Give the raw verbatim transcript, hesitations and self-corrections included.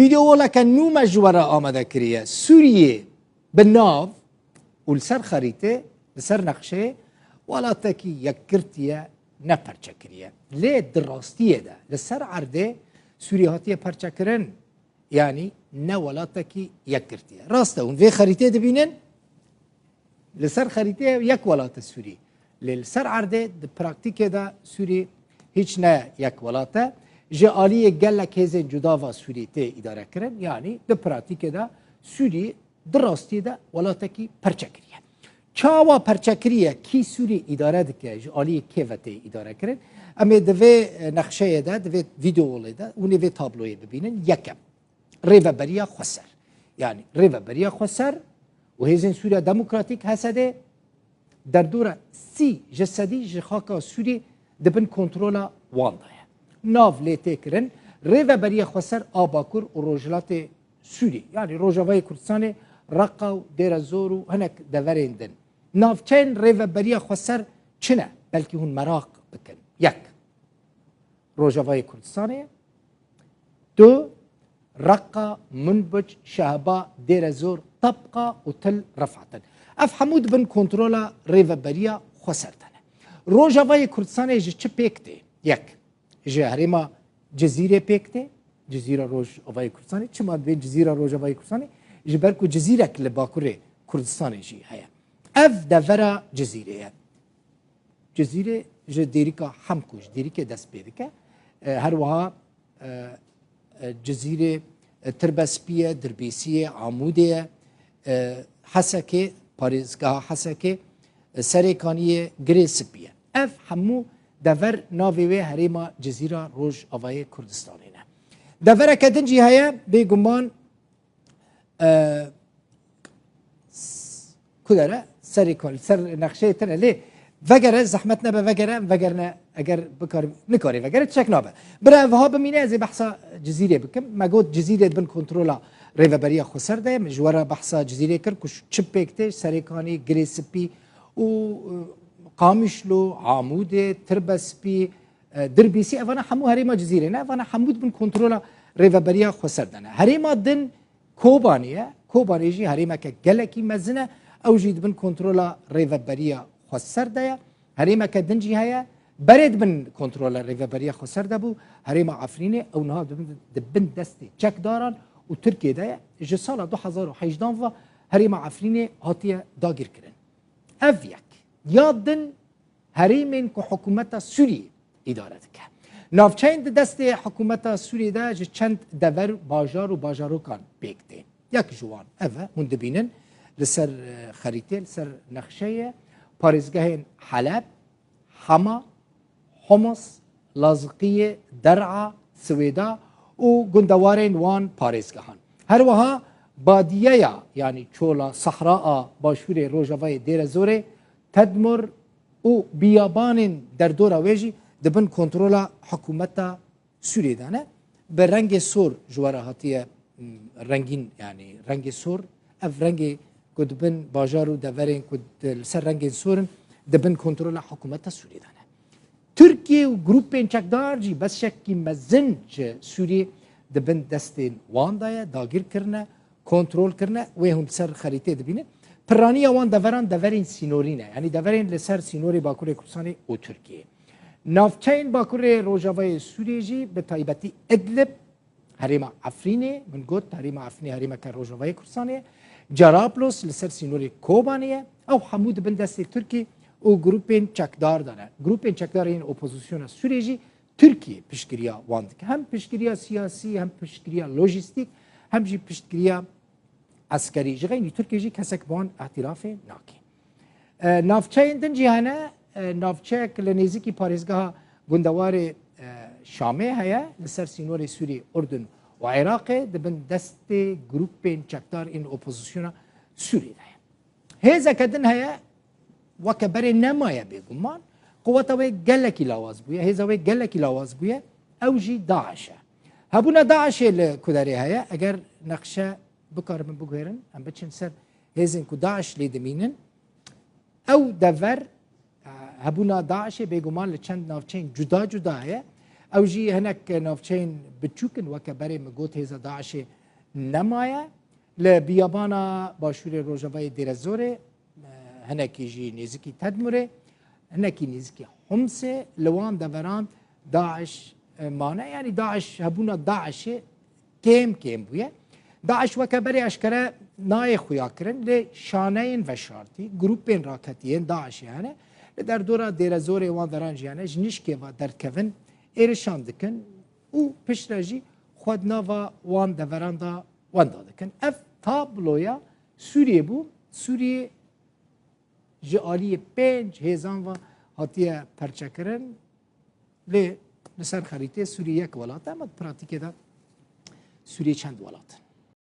Vîdeoleke nû me ji we re amade kiriye. Sûriyê bi nav û li ser xerîtê, li ser nexşeyê welatekî yekgirtî ye, ne perçekirî ye. Lê di rastiyê de li ser erdê Sûriyê hatiye perçekirin, yanî ne welatekî yekgirtî ye. Rast e, hûn vê xerîtê dibînin, li ser xerîtê yek welat e Sûrî. Lê li ser erdê di praktîkê de Sûrî hîç ne yek welat e. Ji aliyê gelek hêzên cuda va Sûrî tê îdare kirin. Yanî di praktîkê de Sûrî di rastiyê de welatekî perçekirî ye. Çawa perçekirî ye? Kî Sûrî îdare dike? Ji aliyê kê ve tê îdare kirin? Em ê di vê, e, nexşeyê de, di vê vîdeolê de hûn ê vê tabloyê bibînin. Yekem. Rêveberiya Xweser. Yanî Rêveberiya Xweser û Hêzên Sûriya Demokratîk, H S D, derdora sî ji sedî ji xaka Sûrî di bin kontrola wan de ye. Nav lê tê kirin, Rêveberiya Xweser a Bakur û Rojhilatê Sûrî, yanî Rojavayê Kurdistanê, Reqa û Dêre Zor û hinek deverên din. Navçeyên Rêveberiya Xweser çi ne? Belkî hûn meraq bikin. Yek. Rojavayê Kurdistanê ye. Du, Reqa, Minbic, Şehba, Dêre Zor, Tebqa û Til Refat in. Ev hemû di bin kontrola Rêveberiya Xweser de ne. Rojavayê Kurdistanê ji çi pêk tê? Yek, ji herêma Cizîrê pêk tê. Cizîra Rojavayê Kurdistanê. Çima dibê Cizîra Rojavayê Kurdistanê? Ji ber ku Cizîrek li Bakurê Kurdistanê jî heye. Ev devera Cizîrê ye. Cizîrê ji Dêrika Hemk û ji Dêrikê dest pê dike. E, her wiha, e, e, Cizîrê, e, Tirbespî ye, Dirbêsî ye, Amûdê ye, e, Hesekê, parêzgeha Hesekê, e, Serêkaniyê, Girê Spî ye. Ev hemû dever navê wê herêma Cizîra Rojavayê Kurdistanê ne. Devereke din jî heye, bêguman, E, s-, ku dere? Serê ku, li ser nexşeyê tune. Lê vegere, zehmet nebe, vegere, em vegerine, eger bikar-, nikarê vegere, tiştek nabe. Bira ev ha bimîne, ez ê behsa Cizîrê bikim. Me got Cizîrê di bin kontrola Rêveberiya Xweser de ye. Min ji we re behsa Cizîrê kir ku ş-, çi pêk tê, Serêkanî, Girê Spî û, e, Qamişlo, Amûdê, Tirbespî, e, Dirbîsî, evana hemû herêma Cizîrê ne. Evana hemû di bin kontrola Rêveberiya Xweser de ne. Herêma din Kobanê ye. Kobanê jî herêmeke gelekî mezin e. Ew jî di bin kontrola Rêveberiya Xweser de ye. Herêmeke din jî heye. Berê di bin kontrola Rêveberiya Xweser de bû. Herêma Efrînê, ew niha di bin, di bin destê çekdaran û Tirkiyê de ye. Ji sala du hezar û hejdan ve herêma Efrînê hatiye dagirkirin. Ev yek. Ya din herêmên ku hikûmeta Sûriyê îdare dike. Navçeyên di destê hikûmeta Sûriyê de ji çend dever, bajar û bajarokan pêk tên. Yek ji wan ev e, hûn dibînin li ser, e, xerîtê, li ser nexşeyê, parêzgehên Heleb, Hema, Homs, Laziqiyê, Der'a, Siwêda û gundewarên wan parêzgehan. Her wiha Badiyeya, yanî çola sahra a başûrê rojavayê Dêrezorê, Tedmur û biyabanên derdora wê jî di bin kontrola hikûmeta Sûriyê de ne. Bi rengê sor ji we re hatiye, m, rengîn, yanî rengê sor, ev rengê ku di bin bajar û deverên ku di, li ser rengên sor in, di bin kontrola hikûmeta Sûriyê de ne. Tirkiye û grûpên çekdar jî beşekî mezin ji Sûriyê di bin destên wan de ye, dagir kirine, kontrol kirine, wê hûn li ser xerîtê dibînin. Piraniya wan deveran deverên sînorî ne, yanî deverên li ser sînorê Bakurê Kurdistanê û Tirkiyê. Navçeyên Bakurê Rojavayê Sûriyê jî, bi taybetî Idlib, herêma Efrînê, min got, herêma Efrînê herêmeke Rojavayê Kurdistanê ye. Cerablos li ser sînorê Kobanê ye. Ew hemû di bin destê Tirkî û grûpên çekdar de ne. Grûpên çekdar yên opozisyona Sûriyê jî Tirkî piştgiriya wan dike. Hem piştgiriya siyasî, hem piştgiriya lojîstîk, hem jî piştgiriya eskerî. Ji xeynî Tirkiyê jî kesek bi wan îhtirafê nake. E, navçeyên din jî hene, e, navçeyek li nêzîkî parêzgeha gundewarê, e, Şamê heye, li ser sînorê Sûrî, Urdun û Iraqê, di bin destê grûpên çekdar ên opozisyona Sûrî de ye. Hêzeke din heye, weke berê nemaye bêguman, quweta wê gelekî lawaz bûye, hêza wê gelekî lawaz bûye, ew jî DAIŞ e. Hebûna DAIŞê li ku derê heye, eger nexşe bikaribin biguherin, em biçin ser hêzên ku DAIŞ lê dimînin. Ew dever, e, hebûna DAIŞê bêguman li çend navçeyên cuda cuda heye. Ew jî hinek navçeyên biçûk in, weke berê min got hêza DAIŞê nemaye. Li biyabana başûrê rojavayê Dêrezorê, e, hinekî jî nêzikî Tedmurê, hinekî nêzikî Humsê, li wan deveran DAIŞ, e, mane. Yanî DAIŞ, hebûna DAIŞê kêm kêm bûye. DAIŞ weke berê eşkere nayê xuya kirin, lê şaneyên veşartî, grûpên raketî yên DAIŞê hene, li derdora Dêrezorê wan deran jî hene, ji nişkê ve derkevin, êrişan dikin û piştre jî xwe di nava wan deveran de wenda dikin. Ev tabloya Sûriyê bû. Sûriyê ji aliyê pênc hêzan ve hatiye perçekirin. Lê li ser xerîtê Sûriyê yek welat e, ama di pratîkê de Sûriyê çend welat in.